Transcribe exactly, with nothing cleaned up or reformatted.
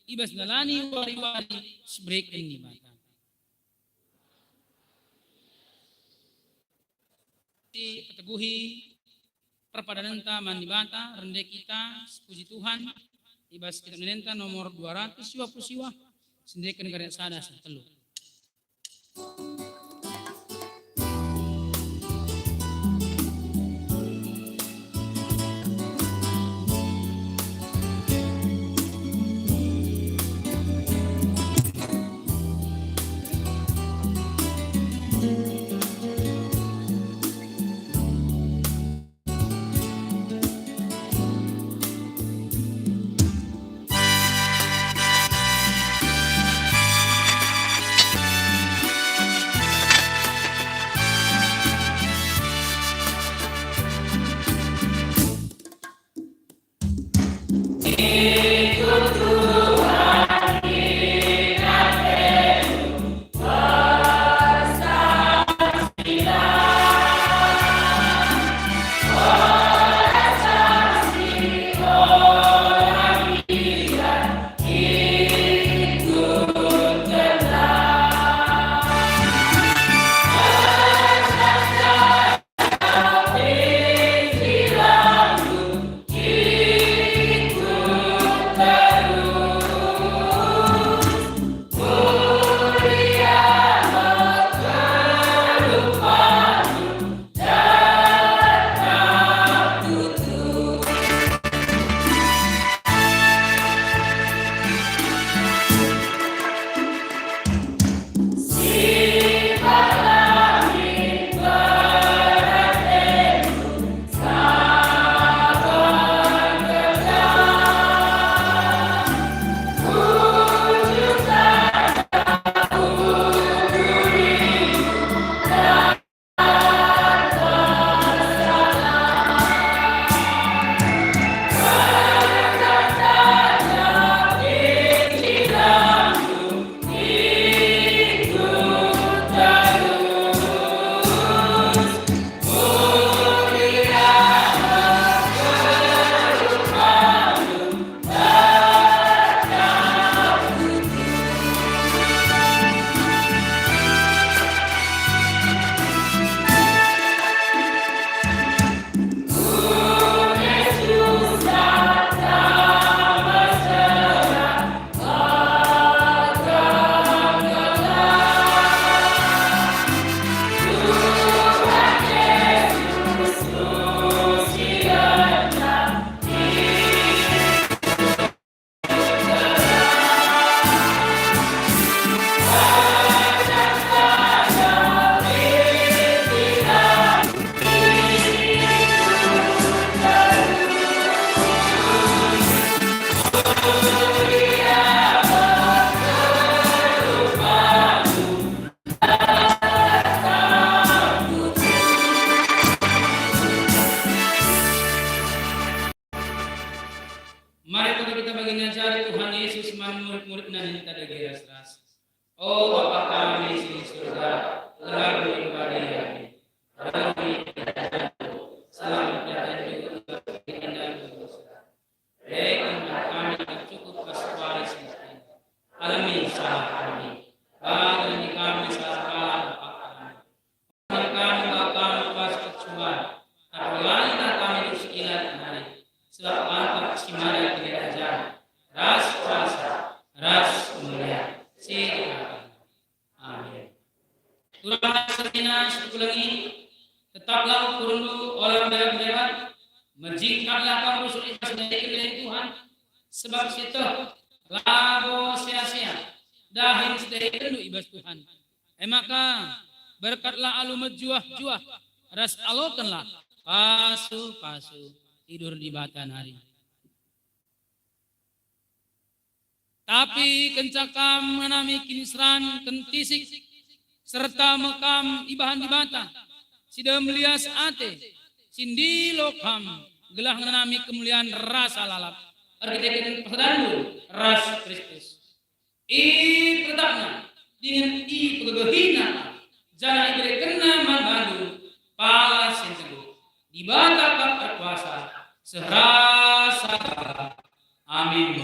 i bas ndalani wari-wari si ibereken Dibata. Sipeteguhi perpadanenta man Dibata, rende kita sepuji Tuhan i bas Kitab Endenta nomor dua ratus dua puluh siwah, siendeken kari sada seh telu. Mari kita bagi ngajari Tuhan Yesus man murid-muridNa, ninta dage ras-ras. O Bapa kami si di surga, gelarNdu ibadia, selamat datang. Berikan kami yang cukup pas wari si. Alemi salah kami, bagi kami salah kalak kami. Kami bagi kami pas kecuali, tapi lainlah kami terus ilat nari, sebab bangkit si mada kini ajar, ras kuasa, ras kemuliaan, si Amin. Turang senina si kukelengi, tetaplah ukurndu ola mberap-mberap, mejingkatlah kam rusur i bas ndai kerina Tuhan, sebab sieteh labo sea-sea dahin si idahikendu i bas Tuhan. E maka, berkatlah alu mejuah-juah, ras alokenlah pasu-pasu tidur Dibata nari. Tapi kenca kam ngenanami kiniseran kentisik, serta me kam ibahan Dibata, si dem lias ate, si ndilo kam gelah ngenanami kemulian rasa lalap, erkiteken persadanndu ras Kristus. IpetetapNa dingen ipegegehina, janah iberekenNa man bandu pala si nteguh. Dibata kap erkuasa, seh ras sada. Amin.